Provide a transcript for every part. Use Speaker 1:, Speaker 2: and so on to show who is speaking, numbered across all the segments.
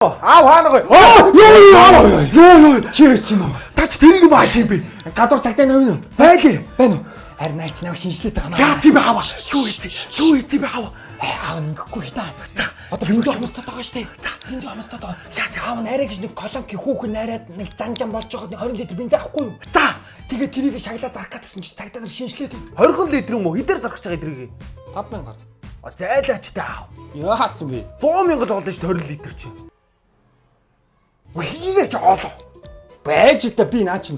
Speaker 1: Аав хаана гоё.
Speaker 2: Юу юу юу чи байсан юм уу?
Speaker 1: Та чи тэрийг бааж юм бэ?
Speaker 2: Гадуур цагтаа нар байна уу?
Speaker 1: Байлээ.
Speaker 2: Байна уу? Харин наа чи намайг шинжлээд байгаа маа.
Speaker 1: Яа тийм бэ аав. Юу хийцээ? Юу хийцээ бэ аав?
Speaker 2: Аав нь ингэхгүй л та.
Speaker 1: За.
Speaker 2: Одоо бензин хомсдод байгаа шүү дээ. За, бензин хомсдод байгаа. Яас аав нь арай гэж нэг колонки хүүхэн нарайд нэг жан жан болж байгаа нэг 20 литр бензин авахгүй юу?
Speaker 1: За.
Speaker 2: Тэгээ тэрийг шаглаа зарах гэсэн чи цагтаа нар шинжлээд байна.
Speaker 1: 20 литр юм уу? Хідээр зарах гэж байгаа тэрийг.
Speaker 2: 5000 гар.
Speaker 1: А зайлаач та аав.
Speaker 2: Яасан бэ?
Speaker 1: 100 мянга л болно шүү дээ 20 литр чи. Хийгээч оолоо.
Speaker 2: Байж та би наа чин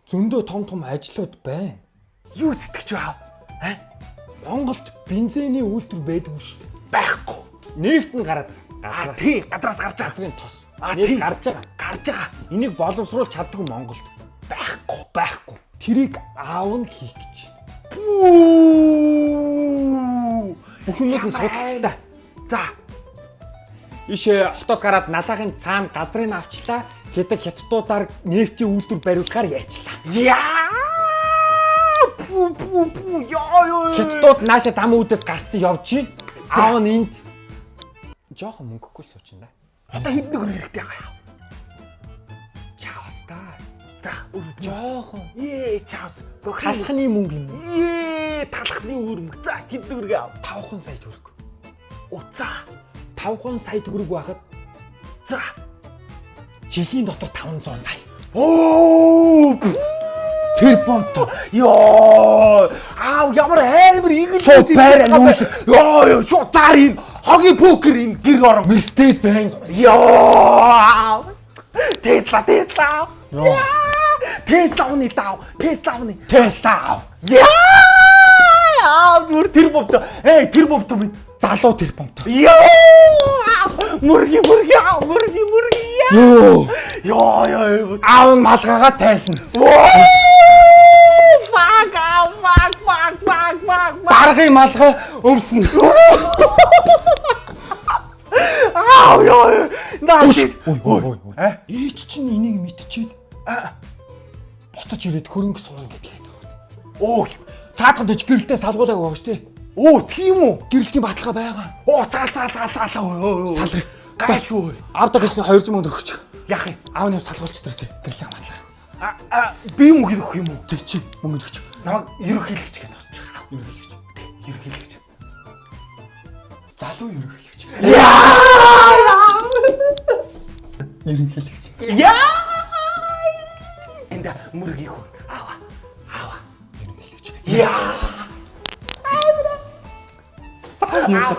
Speaker 2: зөндөө том том ажлууд байна.
Speaker 1: Юу сэтгэж вэ аав? Аа?
Speaker 2: Монголд бензиний үйлдвэр байдгүй шүү дээ.
Speaker 1: Байхгүй.
Speaker 2: Нефт нь гараад
Speaker 1: А
Speaker 2: газраас
Speaker 1: тий, газраас гарч байгаа.
Speaker 2: газрын тос.
Speaker 1: А,
Speaker 2: Нефт
Speaker 1: тий.
Speaker 2: гарч байгаа.
Speaker 1: Гарч байгаа.
Speaker 2: Энийг боловсруулж чаддгүй Монголд
Speaker 1: Байхгүй.
Speaker 2: байхгүй. Тэрийг аав нь хийх гэж.
Speaker 1: Пүү.
Speaker 2: Бүх юмнууд нь судалчлаа.
Speaker 1: За.
Speaker 2: Ишээ хотоос гараад налаахын цаана газрыг авчлаа. Хятад хятадуудаар нефтийн үйлдвэр бариулахаар ярьчлаа.
Speaker 1: Яа! Пүү пүү пүү яа яа.
Speaker 2: Хятадууд нааша зам үүдээс гарцсан явж чинь. Аав нь энд жоохон мөнгөгүй л суучин да.
Speaker 1: Одоо хэд нөхөр хэрэгтэй байгаа юм?
Speaker 2: Чаавас та.
Speaker 1: За, өөр
Speaker 2: Жоохон.
Speaker 1: Ээ, чаус. Бохирын
Speaker 2: Талхны мөнгө юм.
Speaker 1: Ээ, талхны өөр мөнгө. За, хэд төгрөг аав?
Speaker 2: 5 сая төгрөг.
Speaker 1: Оо, за.
Speaker 2: 5 сая төгрөг байхад
Speaker 1: За.
Speaker 2: жилийн дотор 500 сая.
Speaker 1: Оо! пүү.
Speaker 2: Тэр бомт.
Speaker 1: Йоо! Аав ямар амар игэл
Speaker 2: Шууд байр амиулах.
Speaker 1: Йоо, ёо, шууд зар энэ хогийн покер энэ гэр орон.
Speaker 2: Мерседес Бенз.
Speaker 1: Йоо! Тесла, Тесла.
Speaker 2: Йоо.
Speaker 1: Тесла уны дав. Тесла уны.
Speaker 2: Тесла ав.
Speaker 1: Яа! Аа, зүгээр тэр бомт. Эй, тэр бомт минь.
Speaker 2: Залуу тэр бомт.
Speaker 1: Йоо! Мөрги, мөрги, аа, мөрги, мөрги.
Speaker 2: Йоо.
Speaker 1: Йоо, ёо.
Speaker 2: Аав нь малгайгаа тайлна.
Speaker 1: Fuck, аа, fuck, fuck, fuck, fuck.
Speaker 2: Даргын малгай өмснө.
Speaker 1: Аа, ёо. Наа.
Speaker 2: Ой ой ой.
Speaker 1: Аа?
Speaker 2: Ээч чинь энийг мэдчихэд буцаж ирээд хөрөнгө сууна гэдгээд байгаа.
Speaker 1: Оо,
Speaker 2: Цаадхан дэж гэрэлтэй салгуулаг байгаа шүү дээ.
Speaker 1: оо, тийм үү?
Speaker 2: Гэрэлтийн баталгаа байгаа.
Speaker 1: Оо, сал, сал, сал, сал. Оо,
Speaker 2: Салгая.
Speaker 1: Гай шүү.
Speaker 2: Авдаг гэсэн 200 мянга өгч.
Speaker 1: Яах юм?
Speaker 2: Аав нь салгуулч дэрсэ. Гэрлийн баталгаа.
Speaker 1: А, а, би мөнгө өгөх юм уу?
Speaker 2: Тэг чи мөнгө өгч.
Speaker 1: Намайг ерөнхийлөгч гэдэг очиж байгаа.
Speaker 2: Ерөнхийлөгч.
Speaker 1: Ерөнхийлөгч.
Speaker 2: Залуу ерөнхийлөгч.
Speaker 1: Яа!
Speaker 2: Ерөнхийлөгч.
Speaker 1: Яа! Энд мөргийг хүн. Аава. Аава.
Speaker 2: Ерөнхийлөгч.
Speaker 1: Яа!
Speaker 2: Аав